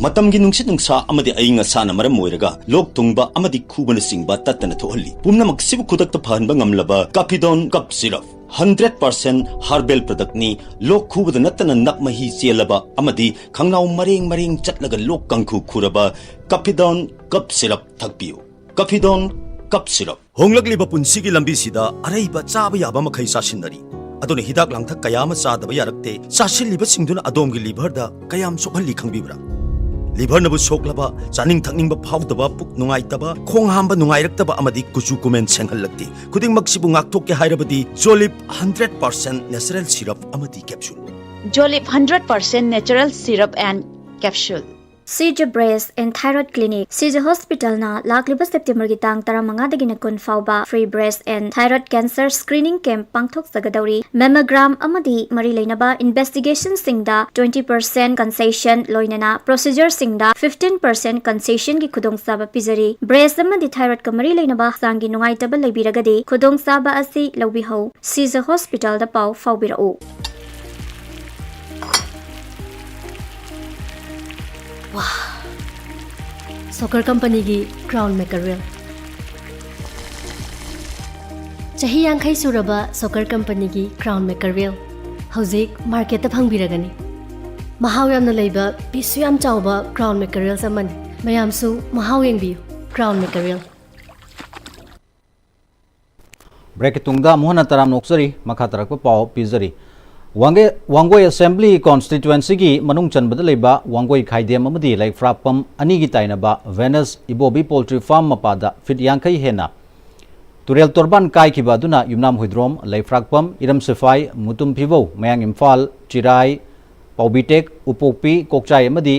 ꯃꯇꯝꯒꯤ ꯅꯨꯡꯁꯤꯠ ꯅꯨꯡꯁꯥ ꯑꯃꯗꯤ ꯑꯏꯪ ꯑꯁꯥꯅ ꯃꯔꯝ ꯑꯣꯏꯔꯒ ꯂꯣꯛ ꯊꯨꯡꯕ ꯑꯃꯗꯤ ꯈꯨꯕꯅꯆꯤꯡꯕ ꯇꯠꯇꯅ ꯊꯣꯛꯍꯜꯂꯤ꯫ ꯄꯨꯝꯅꯃꯛꯁꯤꯕꯨ ꯈꯨꯗꯛꯇ ꯐꯍꯟꯕ ꯉꯝꯂꯕ Caphidone Cough Syrup, hundred percent herbal productꯅꯤ꯫ ꯂꯣꯛ ꯈꯨꯕꯗ ꯅꯠꯇꯅ ꯅꯞ ꯃꯍꯤ ꯆꯦꯜꯂꯕ ꯑꯃꯗꯤ ꯈꯪꯅꯥꯎ ꯃꯔꯦꯡ ꯃꯔꯦꯡ ꯆꯠꯂꯒ ꯂꯣꯛ ꯀꯥꯡꯈꯨ ꯈꯨꯔꯕ Caphidone Cough Syrup ꯊꯛꯄꯤꯌꯨ꯫ Caphidone Cough Syrup꯫ ꯍꯣꯡꯂꯛꯂꯤꯕ ꯄꯨꯟꯁꯤꯒꯤ ꯂꯝꯕꯤꯁꯤꯗ ꯑꯔꯩꯕ ꯆꯥꯕ ꯌꯥꯕ ꯃꯈꯩ ꯆꯥꯁꯤꯟꯅꯔꯤ꯫ ꯑꯗꯨꯅ ꯍꯤꯗꯥꯛ ꯂꯥꯡꯊꯛ ꯀꯌꯥ ꯑꯃ ꯆꯥꯗꯕ ꯌꯥꯔꯛꯇꯦ꯫ ꯆꯥꯁꯤꯜꯂꯤꯕꯁꯤꯡꯗꯨꯅ ꯑꯗꯣꯝꯒꯤ liverꯗ ꯀꯌꯥꯝ ꯁꯣꯛꯍꯜꯂꯤ ꯈꯪꯕꯤꯕ꯭ꯔꯥ? Liverꯅꯕꯨ ꯁꯣꯛꯂꯕ, ꯆꯥꯅꯤꯡ ꯊꯛꯅꯤꯡꯕ ꯐꯥꯎꯗꯕ, ꯄꯨꯛ ꯅꯨꯡꯉꯥꯏꯇꯕ, ꯈꯣꯡ ꯍꯥꯝꯕ ꯅꯨꯡꯉꯥꯏꯔꯛꯇꯕ ꯑꯃꯗꯤ ꯀꯨꯆꯨ ꯀꯨꯃꯦꯟ ꯁꯦꯡꯍꯜꯂꯛꯇꯦ꯫ ꯈꯨꯗꯤꯡꯃꯛꯁꯤꯕꯨ ꯉꯥꯛꯊꯣꯛꯀꯦ ꯍꯥꯏꯔꯕꯗꯤ Jolib hundred percent natural syrup ꯑꯃꯗꯤ capsule꯫ Jolib hundred percent natural syrup and capsule. CJ Breast and Thyroid Clinic, CJ Hospitalꯅ ꯂꯥꯛꯂꯤꯕ Septemberꯒꯤ ꯇꯥꯡ ꯇꯔꯥꯃꯉꯥꯗꯒꯤꯅ ꯀꯨꯟ ꯐꯥꯎꯕ free breast and thyroid cancer screening camp ꯄꯥꯡꯊꯣꯛꯆꯒꯗꯧꯔꯤ꯫ Mammogram ꯑꯃꯗꯤ ꯃꯔꯤ ꯂꯩꯅꯕ investigationꯁꯤꯡꯗ twenty percent concession, ꯂꯣꯏꯅꯅ procedureꯁꯤꯡꯗ fifteen percent concessionꯒꯤ ꯈꯨꯗꯣꯡꯆꯥꯕ ꯄꯤꯖꯔꯤ꯫ Breast ꯑꯃꯗꯤ thyroidꯀ ꯃꯔꯤ ꯂꯩꯅꯕ ꯍꯛꯆꯥꯡꯒꯤ ꯅꯨꯡꯉꯥꯏꯇꯕ ꯂꯩꯕꯤꯔꯒꯗꯤ ꯈꯨꯗꯣꯡꯆꯥꯕ ꯑꯁꯤ ꯂꯧꯕꯤꯍꯧ꯫ CJ Hospitalꯗ ꯄꯥꯎ ꯐꯥꯎꯕꯤꯔꯛꯎ꯫ ꯋꯥ, Soccer companyꯒꯤ Crown Mackerel꯫ ꯆꯍꯤ ꯌꯥꯡꯈꯩ ꯁꯨꯔꯕ ꯁꯣꯀꯔ ꯀꯝꯄꯅꯤꯒꯤ ꯀ꯭ꯔꯥꯎꯟ ꯃꯦꯀꯔꯦꯜ ꯍꯧꯖꯤꯛ ꯃꯥꯔꯀꯦꯠꯇ ꯐꯪꯕꯤꯔꯒꯅꯤ꯫ ꯃꯍꯥꯎ ꯌꯥꯝꯅ ꯂꯩꯕ, ꯄꯤꯁꯁꯨ ꯌꯥꯝ ꯆꯥꯎꯕ ꯀ꯭ꯔꯥꯎꯟ ꯃꯦꯀꯔꯦꯜꯁ ꯑꯃꯅꯤ꯫ ꯃꯌꯥꯝꯁꯨ ꯃꯍꯥꯎ ꯌꯦꯡꯕꯤꯌꯨ꯫ ꯀ꯭ꯔꯥꯎꯟ ꯃꯦꯀꯔꯦꯜ꯫ ꯕ꯭ꯔꯦꯛꯀꯤ ꯇꯨꯡꯗ ꯑꯃꯨꯛ ꯍꯟꯅ ꯇꯔꯥꯝꯅ ꯑꯣꯛꯆꯔꯤ꯫ ꯃꯈꯥ ꯇꯥꯔꯛꯄ ꯄꯥꯎ ꯄꯤꯖꯔꯤ꯫ ꯋꯥꯡꯒꯦ-, ꯋꯥꯡꯒꯣꯏ ꯑꯦꯁꯦꯝꯕ꯭ꯂꯤ ꯀꯣꯟꯁꯇꯤꯇ꯭ꯋꯦꯟꯁꯤꯒꯤ ꯃꯅꯨꯡ ꯆꯟꯕꯗ ꯂꯩꯕ ꯋꯥꯡꯒꯣꯏ ꯈꯥꯏꯗꯦꯝ ꯑꯃꯗꯤ ꯂꯩꯐ꯭ꯔꯥꯛꯄꯝ ꯑꯅꯤꯒꯤ ꯇꯥꯏꯅꯕ ꯚꯦꯅꯁ ꯏꯕꯣꯕꯤ ꯄꯣꯜꯇ꯭ꯔꯤ ꯐꯥꯔꯝ ꯃꯄꯥꯗ ꯐꯤꯠ ꯌꯥꯡꯈꯩ ꯍꯦꯟꯅ ꯇꯨꯔꯦꯜ ꯇꯣꯔꯕꯥꯟ ꯀꯥꯏꯈꯤꯕ ꯑꯗꯨꯅ ꯌꯨꯝꯅꯥꯝ ꯍꯨꯏꯗ꯭ꯔꯣꯝ, ꯂꯩꯐ꯭ꯔꯥꯛꯄꯝ, ꯏꯔꯝ ꯁꯤꯐꯥꯏ, ꯃꯨꯇꯨꯝ ꯐꯤꯕꯧ, ꯃꯌꯥꯡ ꯏꯝꯐꯥꯜ, ꯆꯤꯔꯥꯏ, ꯄꯥꯎꯕꯤꯇꯦꯛ, ꯎꯄꯣꯛꯄꯤ, ꯀꯣꯛꯆꯥꯏ ꯑꯃꯗꯤ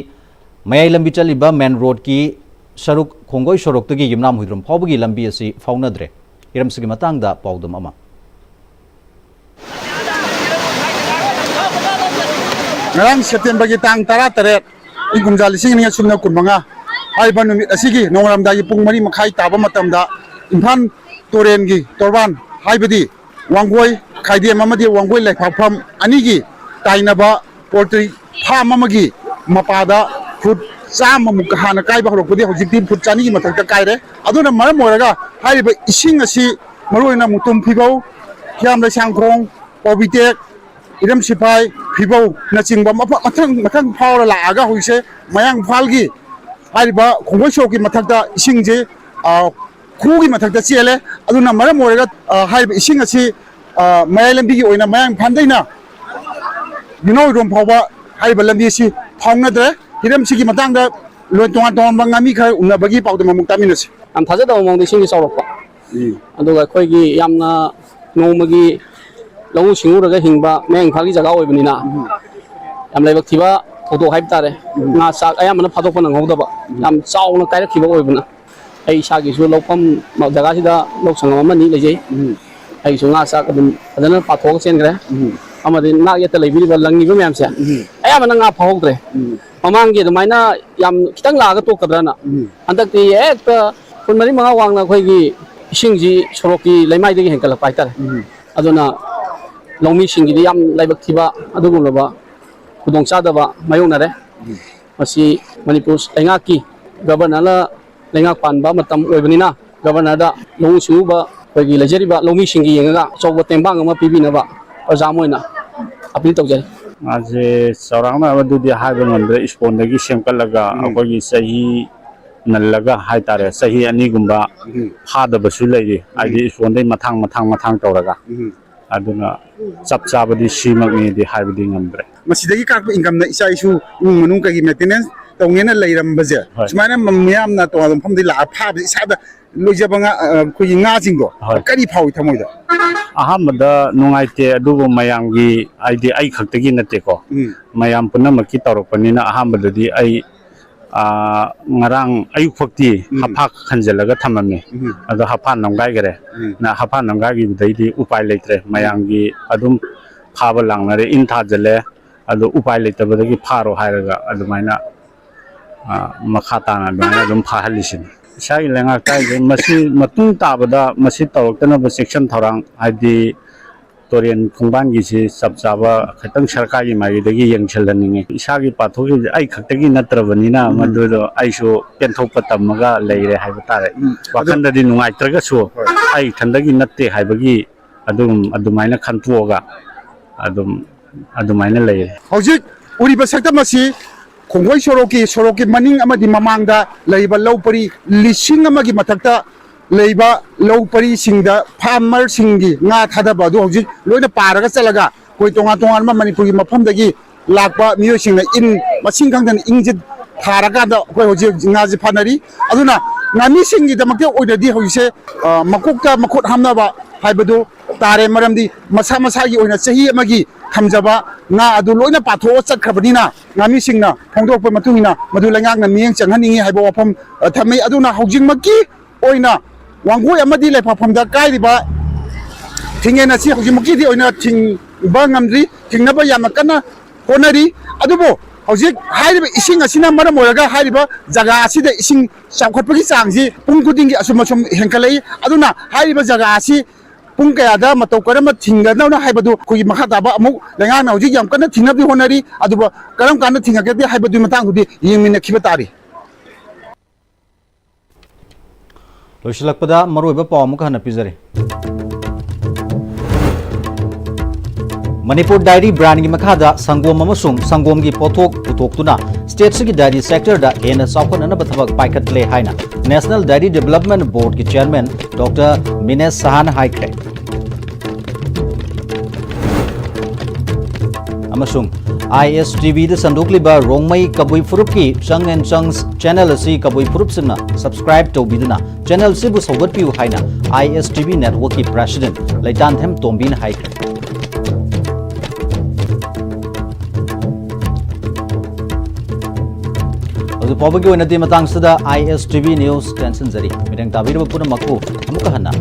ꯃꯌꯥꯏ ꯂꯝꯕꯤ ꯆꯠꯂꯤꯕ ꯃꯦꯟ ꯔꯣꯗꯀꯤ ꯁꯔꯨꯛ ꯈꯣꯡꯒꯣꯏ ꯁꯣꯔꯣꯛꯇꯒꯤ ꯌꯨꯝꯅꯥꯝ ꯍꯨꯏꯗ꯭ꯔꯣꯝ ꯐꯥꯎꯕꯒꯤ ꯂꯝꯕꯤ ꯑꯁꯤ ꯐꯥꯎꯅꯗ꯭ꯔꯦ꯫ ꯍꯤꯔꯝꯁꯤꯒꯤ ꯃꯇꯥꯡꯗ ꯄꯥꯎꯗꯝ ꯑꯃ꯫ ꯉꯔꯥꯡ ꯁꯦꯞꯇꯦꯝꯕꯔꯒꯤ ꯇꯥꯡ ꯇꯔꯥꯇꯔꯦꯠ, ꯏꯪ ꯀꯨꯝꯖꯥ ꯂꯤꯁꯤꯡ ꯑꯅꯤꯒ ꯁꯨꯞꯅ ꯀꯨꯟꯃꯉꯥ ꯍꯥꯏꯔꯤꯕ ꯅꯨꯃꯤꯠ ꯑꯁꯤꯒꯤ ꯅꯣꯡꯉꯥꯜꯂꯝꯗꯥꯏꯒꯤ ꯄꯨꯡ ꯃꯔꯤ ꯃꯈꯥꯏ ꯇꯥꯕ ꯃꯇꯝꯗ ꯏꯝꯐꯥꯜ ꯇꯨꯔꯦꯜꯒꯤ ꯇꯣꯔꯕꯥꯟ ꯍꯥꯏꯕꯗꯤ ꯋꯥꯡꯒꯣꯏ ꯈꯥꯏꯗꯦꯝ ꯑꯃꯗꯤ ꯋꯥꯡꯒꯣꯏ ꯂꯩꯐꯥꯛꯐꯝ ꯑꯅꯤꯒꯤ ꯇꯥꯏꯅꯕ ꯄꯣꯜꯇ꯭ꯔꯤ ꯐꯥꯔꯝ ꯑꯃꯒꯤ ꯃꯄꯥꯗ ꯐꯨꯠ ꯆꯥꯝꯃꯃꯨꯛ ꯍꯥꯟꯅ ꯀꯥꯏꯕ ꯍꯧꯔꯛꯄꯗꯤ ꯍꯧꯖꯤꯛꯇꯤ ꯐꯨꯠ ꯆꯅꯤꯒꯤ ꯃꯊꯛꯇ ꯀꯥꯏꯔꯦ꯫ ꯑꯗꯨꯅ ꯃꯔꯝ ꯑꯣꯏꯔꯒ ꯍꯥꯏꯔꯤꯕ ꯏꯁꯤꯡ ꯑꯁꯤ ꯃꯔꯨꯑꯣꯏꯅ ꯃꯨꯇꯨꯝ ꯐꯤꯕꯧ, ꯍꯤꯌꯥꯝ ꯂꯩꯁꯥꯡꯈꯣꯡ, ꯄꯥꯎꯕꯤꯇꯦꯛ, ꯏꯔꯝ ꯁꯤꯐꯥꯏ, ꯐꯤꯕꯧꯅꯆꯤꯡꯕ ꯃꯐꯝ ꯃꯊꯪ ꯃꯊꯪ ꯐꯥꯎꯔ ꯂꯥꯛꯑꯒ ꯍꯧꯖꯤꯛꯁꯦ ꯃꯌꯥꯡ ꯏꯝꯐꯥꯜꯒꯤ ꯍꯥꯏꯔꯤꯕ ꯈꯣꯡꯒꯣꯏ ꯁꯣꯔꯣꯛꯀꯤ ꯃꯊꯛꯇ ꯏꯁꯤꯡꯁꯦ, ꯑ, ꯈꯨꯒꯤ ꯃꯊꯛꯇ ꯆꯦꯜꯂꯦ꯫ ꯑꯗꯨꯅ ꯃꯔꯝ ꯑꯣꯏꯔꯒ, ꯑ, ꯍꯥꯏꯔꯤꯕ ꯏꯁꯤꯡ ꯑꯁꯤ, ꯑ, ꯃꯌꯥꯏ ꯂꯝꯕꯤꯒꯤ ꯑꯣꯏꯅ ꯃꯌꯥꯡ ꯏꯝꯐꯥꯜꯗꯩꯅ ꯌꯨꯝꯅꯥꯝ ꯍꯨꯏꯗ꯭ꯔꯣꯝ ꯐꯥꯎꯕ ꯍꯥꯏꯔꯤꯕ ꯂꯝꯕꯤ ꯑꯁꯤ ꯐꯥꯎꯅꯗ꯭ꯔꯦ꯫ ꯍꯤꯔꯝꯁꯤꯒꯤ ꯃꯇꯥꯡꯗ ꯂꯣꯏ ꯇꯣꯉꯥꯟ ꯇꯣꯉꯥꯟꯕ ꯉꯥꯃꯤ ꯈꯔ ꯎꯅꯕꯒꯤ ꯄꯥꯎꯗꯝ ꯑꯃꯨꯛ ꯇꯥꯃꯤꯟꯅꯁꯤ꯫ ꯌꯥꯝ ꯊꯥꯖꯗꯕ ꯃꯑꯣꯡꯗ ꯏꯁꯤꯡꯁꯦ ꯆꯥꯎꯔꯛꯄ꯫ ꯑꯗꯨꯒ ꯑꯩꯈꯣꯏꯒꯤ ꯌꯥꯝꯅ ꯅꯣꯡꯃꯒꯤ ꯂꯧꯎ ꯁꯤꯡꯎꯔꯒ ꯍꯤꯡꯕ ꯃꯌꯥꯡ ꯏꯝꯐꯥꯜꯒꯤ ꯖꯒꯥ ꯑꯣꯏꯕꯅꯤꯅ ꯌꯥꯝ ꯂꯥꯏꯕꯛ ꯊꯤꯕ ꯊꯧꯗꯣꯛ ꯍꯥꯏꯕ ꯇꯥꯔꯦ꯫ ꯉꯥ ꯆꯥꯛ ꯑꯌꯥꯝꯕꯅ ꯐꯥꯗꯣꯛꯄ ꯅꯪꯍꯧꯗꯕ ꯌꯥꯝ ꯆꯥꯎꯅ ꯀꯥꯏꯔꯛꯈꯤꯕ ꯑꯣꯏꯕꯅ ꯑꯩ ꯏꯁꯥꯒꯤꯁꯨ ꯂꯧꯐꯝ ꯖꯒꯥꯁꯤꯗ ꯂꯧ ꯁꯪꯉꯝ ꯑꯃꯅꯤ ꯂꯩꯖꯩ꯫ ꯑꯩꯁꯨ ꯉꯥ ꯆꯥꯛ ꯑꯗꯨꯝ ꯐꯖꯅ ꯄꯥꯊꯣꯛꯑꯒ ꯆꯦꯟꯈ꯭ꯔꯦ꯫ ꯑꯃꯗꯤ ꯅꯥꯛ ꯌꯦꯠꯇ ꯂꯩꯕꯤꯔꯤꯕ ꯂꯪꯉꯤꯕ ꯃꯌꯥꯝꯁꯦ ꯑꯌꯥꯝꯕꯅ ꯉꯥ ꯐꯥꯍꯧꯗ꯭ꯔꯦ꯫ ꯃꯃꯥꯡꯒꯤ ꯑꯗꯨꯃꯥꯏꯅ ꯌꯥꯝ ꯈꯤꯇꯪ ꯂꯥꯛꯑꯒ ꯇꯣꯛꯀꯗ꯭ꯔꯅ ꯍꯟꯗꯛꯇꯤ ꯍꯦꯛꯇ ꯐꯨꯠ ꯃꯔꯤ ꯃꯉꯥ ꯋꯥꯡꯅ ꯑꯩꯈꯣꯏꯒꯤ ꯏꯁꯤꯡꯁꯤ ꯁꯣꯔꯣꯛꯀꯤ ꯂꯩꯃꯥꯏꯗꯒꯤ ꯍꯦꯟꯒꯠꯂꯛꯄ ꯍꯥꯏꯇꯥꯔꯦ꯫ ꯑꯗꯨꯅ ꯂꯧꯃꯤꯁꯤꯡꯒꯤꯗꯤ ꯌꯥꯝ ꯂꯥꯏꯕꯛ ꯊꯤꯕ ꯑꯗꯨꯒꯨꯝꯂꯕ ꯈꯨꯗꯣꯡꯆꯥꯗꯕ ꯃꯥꯌꯣꯛꯅꯔꯦ꯫ ꯃꯁꯤ ꯃꯅꯤꯄꯨꯔ ꯂꯩꯉꯥꯛꯀꯤ ꯒꯕꯔꯅꯔꯅ ꯂꯩꯉꯥꯛ ꯄꯥꯟꯕ ꯃꯇꯝ ꯑꯣꯏꯕꯅꯤꯅ ꯒꯕꯔꯅꯔꯗ ꯂꯧꯎ ꯁꯤꯡꯎꯕ ꯑꯩꯈꯣꯏꯒꯤ ꯂꯩꯖꯔꯤꯕ ꯂꯧꯃꯤꯁꯤꯡꯒꯤ ꯌꯦꯡꯉꯒ ꯑꯆꯧꯕ ꯇꯦꯡꯕꯥꯡ ꯑꯃ ꯄꯤꯕꯤꯅꯕ ꯑꯣꯖꯥ ꯑꯃ ꯑꯣꯏꯅ ꯑꯄꯤꯜ ꯇꯧꯖꯔꯤ꯫ ꯃꯥꯁꯦ ꯆꯥꯎꯔꯥꯛꯅ ꯑꯗꯨꯗꯤ ꯍꯥꯏꯕ ꯉꯝꯗ꯭ꯔꯦ꯫ ꯏꯁꯄꯣꯟꯗꯒꯤ ꯁꯦꯝꯒꯠꯂꯒ ꯎꯝ꯫ ꯑꯩꯈꯣꯏꯒꯤ ꯆꯍꯤ ꯅꯜꯂꯒ ꯍꯥꯏꯇꯥꯔꯦ, ꯆꯍꯤ ꯑꯅꯤꯒꯨꯝꯕ ꯎꯝ꯫ ꯐꯥꯗꯕꯁꯨ ꯂꯩꯔꯤ꯫ ꯎꯝ꯫ ꯍꯥꯏꯗꯤ ꯏꯁꯄꯣꯟꯗꯩ ꯃꯊꯥꯡ ꯃꯊꯥꯡ ꯃꯊꯥꯡ ꯇꯧꯔꯒ꯫ ꯎꯝ꯫ ꯑꯗꯨꯅ ꯆꯞ ꯆꯥꯕꯗꯤ ꯁꯤꯃꯛꯅꯤꯗꯤ ꯍꯥꯏꯕꯗꯤ ꯉꯝꯗ꯭ꯔꯦ꯫ ꯃꯁꯤꯗꯒꯤ ꯀꯥꯔꯛꯄ ꯏꯟꯀꯝꯅ ꯏꯆꯥ ꯏꯁꯨ ꯏꯃꯨꯡ ꯃꯅꯨꯡ ꯀꯩꯒꯤ ꯃꯦꯟꯇꯦꯅꯦꯟꯁ ꯇꯧꯅꯦꯅ ꯂꯩꯔꯝꯕꯁꯦ, ꯍꯣꯏ꯫ ꯁꯨꯃꯥꯏꯅ ꯃ-, ꯃꯤꯌꯥꯝꯅ ꯇꯣꯉꯥꯟꯕ ꯃꯐꯝꯗꯒꯤ ꯂꯥꯛꯑ ꯐꯥꯕꯁꯦ ꯏꯁꯥꯗ ꯂꯣꯏꯖꯕ ꯉꯥ, ꯑ, ꯑꯩꯈꯣꯏꯒꯤ ꯉꯥꯁꯤꯡꯗꯣ ꯍꯣꯏ꯫ ꯀꯔꯤ ꯐꯥꯎꯏ ꯊꯃꯣꯏꯗ? ꯑꯍꯥꯟꯕꯗ ꯅꯨꯡꯉꯥꯏꯇꯦ, ꯑꯗꯨꯕꯨ ꯃꯌꯥꯝꯒꯤ, ꯍꯥꯏꯗꯤ ꯑꯩ ꯈꯛꯇꯒꯤ ꯅꯠꯇꯦꯀꯣ, ꯎꯝ꯫ ꯃꯌꯥꯝ ꯄꯨꯝꯅꯃꯛꯀꯤ ꯇꯧꯔꯛꯄꯅꯤꯅ ꯑꯍꯥꯟꯕꯗꯗꯤ ꯑꯩ, ꯑ, ꯉꯔꯥꯡ ꯑꯌꯨꯛ ꯐꯥꯎꯇꯤ ꯎꯝ꯫ ꯍꯥꯐꯥ ꯈꯟꯖꯤꯜꯂꯒ ꯊꯝꯃꯝꯃꯤ꯫ ꯎꯝ꯫ ꯑꯗꯣ ꯍꯥꯐꯥ ꯅꯝꯒꯥꯏꯈꯔꯦ꯫ ꯎꯝ꯫ ꯅ ꯍꯥꯐꯥ ꯅꯝꯒꯥꯏꯈꯤꯕꯗꯩꯗꯤ ꯎꯄꯥꯏ ꯂꯩꯇ꯭ꯔꯦ꯫ ꯎꯝ꯫ ꯃꯌꯥꯝꯒꯤ ꯑꯗꯨꯝ ꯐꯥꯕ ꯂꯥꯡꯅꯔꯦ, ꯏꯟ ꯊꯥꯖꯤꯜꯂꯦ꯫ ꯑꯗꯣ ꯎꯄꯥꯏ ꯂꯩꯇꯕꯗꯒꯤ ꯐꯥꯔꯣ ꯍꯥꯏꯔꯒ ꯑꯗꯨꯃꯥꯏꯅ, ꯑ, ꯃꯈꯥ ꯇꯥꯅ ꯑꯗꯨꯃꯥꯏꯅ ꯑꯗꯨꯝ ꯐꯥꯍꯜꯂꯤꯁꯤꯅꯤ꯫ ꯏꯁꯥꯒꯤ ꯂꯩꯉꯥꯛꯇ ꯍꯥꯏꯁꯦ ꯃꯁꯤ ꯃꯇꯨꯡ ꯇꯥꯕꯗ ꯃꯁꯤ ꯇꯧꯔꯛꯇꯅꯕ ꯆꯦꯛꯁꯤꯟ ꯊꯧꯔꯥꯡ, ꯍꯥꯏꯗꯤ ꯇꯨꯔꯦꯟ ꯈꯣꯡꯕꯥꯟꯒꯤꯁꯤ ꯆꯞ ꯆꯥꯕ ꯈꯤꯇꯪ ꯁꯔꯀꯥꯔꯒꯤ ꯃꯥꯏꯀꯩꯗꯒꯤ ꯌꯦꯡꯁꯤꯜꯍꯟꯅꯤꯡꯉꯤ꯫ ꯏꯁꯥꯒꯤ ꯄꯥꯊꯣꯛꯈꯤꯕꯁꯦ ꯑꯩ ꯈꯛꯇꯒꯤ ꯅꯠꯇ꯭ꯔꯕꯅꯤꯅ ꯎꯝ꯫ ꯃꯗꯨꯗꯣ ꯑꯩꯁꯨ ꯄꯦꯟꯊꯣꯛꯄ ꯇꯝꯃꯒ ꯂꯩꯔꯦ ꯍꯥꯏꯕ ꯇꯥꯔꯦ꯫ ꯎꯝ꯫ ꯑꯗꯨ ꯋꯥꯈꯜꯗꯗꯤ ꯅꯨꯡꯉꯥꯏꯇ꯭ꯔꯒꯁꯨ ꯍꯣꯏ꯫ ꯑꯩ ꯏꯊꯟꯗꯒꯤ ꯅꯠꯇꯦ ꯍꯥꯏꯕꯒꯤ ꯑꯗꯨꯝ ꯑꯗꯨꯃꯥꯏꯅ ꯈꯟꯇꯣꯛꯑꯒ ꯑꯗꯨꯝ ꯑꯗꯨꯃꯥꯏꯅ ꯂꯩꯔꯦ꯫ ꯍꯧꯖꯤꯛ ꯎꯔꯤꯕ ꯁꯛꯇꯝ ꯑꯁꯤ ꯈꯣꯡꯒꯣꯏ ꯁꯣꯔꯣꯛꯀꯤ, ꯁꯣꯔꯣꯛꯀꯤ ꯃꯅꯤꯡ ꯑꯃꯗꯤ ꯃꯃꯥꯡꯗ ꯂꯩꯔꯤꯕ ꯂꯧ ꯄꯔꯤ ꯂꯤꯁꯤꯡ ꯑꯃꯒꯤ ꯃꯊꯛꯇ ꯂꯩꯕ ꯂꯧ ꯄꯔꯤꯁꯤꯡꯗ ꯐꯥꯔꯃꯔꯁꯤꯡꯒꯤ ꯉꯥ ꯊꯥꯗꯕ ꯑꯗꯨ ꯍꯧꯖꯤꯛ ꯂꯣꯏꯅ ꯄꯥꯔꯒ ꯆꯠꯂꯒ ꯑꯩꯈꯣꯏ ꯇꯣꯉꯥꯟ ꯇꯣꯉꯥꯟꯕ ꯃꯅꯤꯄꯨꯔꯒꯤ ꯃꯐꯝꯗꯒꯤ ꯂꯥꯛꯄ ꯃꯤꯑꯣꯏꯁꯤꯡꯅ ꯏꯟ ꯃꯁꯤꯡ ꯈꯪꯗꯅ ꯏꯟꯁꯦ ꯊꯥꯔꯀꯥꯟꯗ ꯑꯩꯈꯣꯏ ꯍꯧꯖꯤꯛ ꯍꯧꯖꯤꯛ ꯉꯥꯁꯦ ꯐꯥꯅꯔꯤ꯫ ꯑꯗꯨꯅ ꯉꯥꯃꯤꯁꯤꯡꯒꯤꯗꯃꯛꯇ ꯑꯣꯏꯅꯗꯤ ꯍꯧꯖꯤꯛꯁꯦ, ꯑ, ꯃꯀꯣꯛꯇ ꯃꯈꯨꯠ ꯍꯥꯝꯅꯕ ꯍꯥꯏꯕꯗꯨ ꯇꯥꯔꯦ꯫ ꯃꯔꯝꯗꯤ ꯃꯁꯥ ꯃꯁꯥꯒꯤ ꯑꯣꯏꯅ ꯆꯍꯤ ꯑꯃꯒꯤ ꯊꯝꯖꯕ ꯉꯥ ꯑꯗꯨ ꯂꯣꯏꯅ ꯄꯥꯊꯣꯛꯑ ꯆꯠꯈ꯭ꯔꯕꯅꯤꯅ, ꯉꯥꯃꯤꯁꯤꯡꯅ ꯐꯣꯡꯗꯣꯔꯛꯄ ꯃꯇꯨꯡ ꯏꯟꯅ ꯃꯗꯨ ꯂꯩꯉꯥꯛꯅ ꯃꯤꯠꯌꯦꯡ ꯆꯪꯍꯟꯅꯤꯡꯉꯤ ꯍꯥꯏꯕ ꯋꯥꯐꯝ, ꯑ, ꯊꯝꯃꯤ꯫ ꯑꯗꯨꯅ ꯍꯧꯖꯤꯛꯃꯛꯀꯤ ꯑꯣꯏꯅ ꯋꯥꯡꯒꯣꯏ ꯑꯃꯗꯤ ꯂꯩꯐꯥꯐꯝꯗ ꯀꯥꯏꯔꯤꯕ ꯊꯤꯡꯉꯦꯟ ꯑꯁꯤ ꯍꯧꯖꯤꯛꯃꯛꯀꯤꯗꯤ ꯑꯣꯏꯅ ꯊꯤꯡꯕ ꯉꯝꯗ꯭ꯔꯤ, ꯊꯤꯡꯅꯕ ꯌꯥꯝꯅ ꯀꯟꯅ ꯍꯣꯠꯅꯔꯤ꯫ ꯑꯗꯨꯕꯨ ꯍꯧꯖꯤꯛ ꯍꯥꯏꯔꯤꯕ ꯏꯁꯤꯡ ꯑꯁꯤꯅ ꯃꯔꯝ ꯑꯣꯏꯔꯒ ꯍꯥꯏꯔꯤꯕ ꯖꯒꯥ ꯑꯁꯤꯗ ꯏꯁꯤꯡ ꯆꯥꯎꯈꯠꯄꯒꯤ ꯆꯥꯡꯁꯤ ꯄꯨꯡ ꯈꯨꯗꯤꯡꯒꯤ ꯑꯁꯨꯝ ꯑꯁꯨꯝ ꯍꯦꯟꯒꯠꯂꯛꯏ꯫ ꯑꯗꯨꯅ ꯍꯥꯏꯔꯤꯕ ꯖꯒꯥ ꯑꯁꯤ ꯄꯨꯡ ꯀꯌꯥꯗ ꯃꯇꯧ ꯀꯔꯝꯅ ꯊꯤꯡꯒꯗꯕꯅꯣ ꯍꯥꯏꯕꯗꯨ ꯑꯩꯈꯣꯏꯒꯤ ꯃꯈꯥ ꯇꯥꯕ ꯑꯃꯨꯛ ꯂꯩꯉꯥꯛꯅ ꯍꯧꯖꯤꯛ ꯌꯥꯝ ꯀꯟꯅ ꯊꯤꯡꯅꯕꯗꯤ ꯍꯣꯠꯅꯔꯤ꯫ ꯑꯗꯨꯕꯨ ꯀꯔꯝ ꯀꯥꯟꯗ ꯊꯤꯡꯉꯛꯀꯗꯦ ꯍꯥꯏꯕꯗꯨꯒꯤ ꯃꯇꯥꯡꯗꯨꯗꯤ ꯌꯦꯡꯃꯤꯟꯅꯈꯤꯕ ꯇꯥꯔꯤ꯫ ꯂꯣꯏꯁꯤꯜꯂꯛꯄꯗ ꯃꯔꯨꯑꯣꯏꯕ ꯄꯥꯎ ꯑꯃꯨꯛꯀ ꯍꯟꯅ ꯄꯤꯖꯔꯤ꯫ ꯃꯅꯤꯄꯨꯔ ꯗꯥꯏꯔꯤ ꯕ꯭ꯔꯥꯟꯒꯤ ꯃꯈꯥꯗ ꯁꯪꯒꯣꯝ ꯑꯃꯁꯨꯡ ꯁꯪꯒꯣꯝꯒꯤ ꯄꯣꯠꯊꯣꯛ ꯄꯨꯊꯣꯛꯇꯨꯅ ꯁ꯭ꯇꯦꯠꯁꯤꯒꯤ ꯗꯥꯏꯔꯤ ꯁꯦꯛꯇꯔꯗ ꯍꯦꯟꯅ ꯆꯥꯎꯈꯠꯅꯅꯕ ꯊꯕꯛ ꯄꯥꯏꯈꯠꯂꯦ ꯍꯥꯏꯅ ꯅꯦꯁꯅꯦꯜ ꯗꯥꯏꯔꯤ ꯗꯤꯕꯦꯂꯞꯃꯦꯟ ꯕꯣꯔꯗꯀꯤ ꯆꯤꯌꯔꯃꯦꯟ ꯗꯣꯛꯇꯔ ꯃꯤꯅꯦꯁ ꯁꯍꯥꯅ ꯍꯥꯏꯈ꯭ꯔꯦ꯫ ꯑꯃꯁꯨꯡ ISTVꯗ ꯁꯟꯗꯣꯛꯂꯤꯕ ꯔꯣꯡꯃꯩ ꯀꯕꯨꯏ ꯐꯨꯔꯨꯞꯀꯤ ꯆꯪ ꯑꯦꯟ ꯆꯪꯁ ꯆꯦꯅꯦꯜ ꯑꯁꯤ ꯀꯕꯨꯏ ꯐꯨꯔꯨꯞꯁꯤꯡꯅ ꯁꯕꯁꯀ꯭ꯔꯥꯏꯕ ꯇꯧꯕꯤꯗꯨꯅ ꯆꯦꯅꯦꯜꯁꯤꯕꯨ ꯁꯧꯒꯠꯄꯤꯌꯨ ꯍꯥꯏꯅ ISTV ꯅꯦꯠꯋꯔꯛꯀꯤ ꯄ꯭ꯔꯦꯁꯤꯗꯦꯟꯠ ꯂꯩꯇꯥꯟꯊꯦꯝ ꯇꯣꯝꯕꯤꯅ ꯍꯥꯏꯈ꯭ꯔꯦ꯫ ꯍꯧꯖꯤꯛ ꯐꯥꯎꯕꯒꯤ ꯑꯣꯏꯅꯗꯤ ꯃꯇꯥꯡꯁꯤꯗ ISTV ꯅ꯭ꯌꯨꯁ ꯇꯦꯟꯁꯤꯟꯖꯔꯤ꯫ ꯃꯤꯠꯌꯦꯡ ꯇꯥꯕꯤꯔꯤꯕ ꯄꯨꯝꯅꯃꯛꯄꯨ ꯑꯃꯨꯛꯀ ꯍꯟꯅ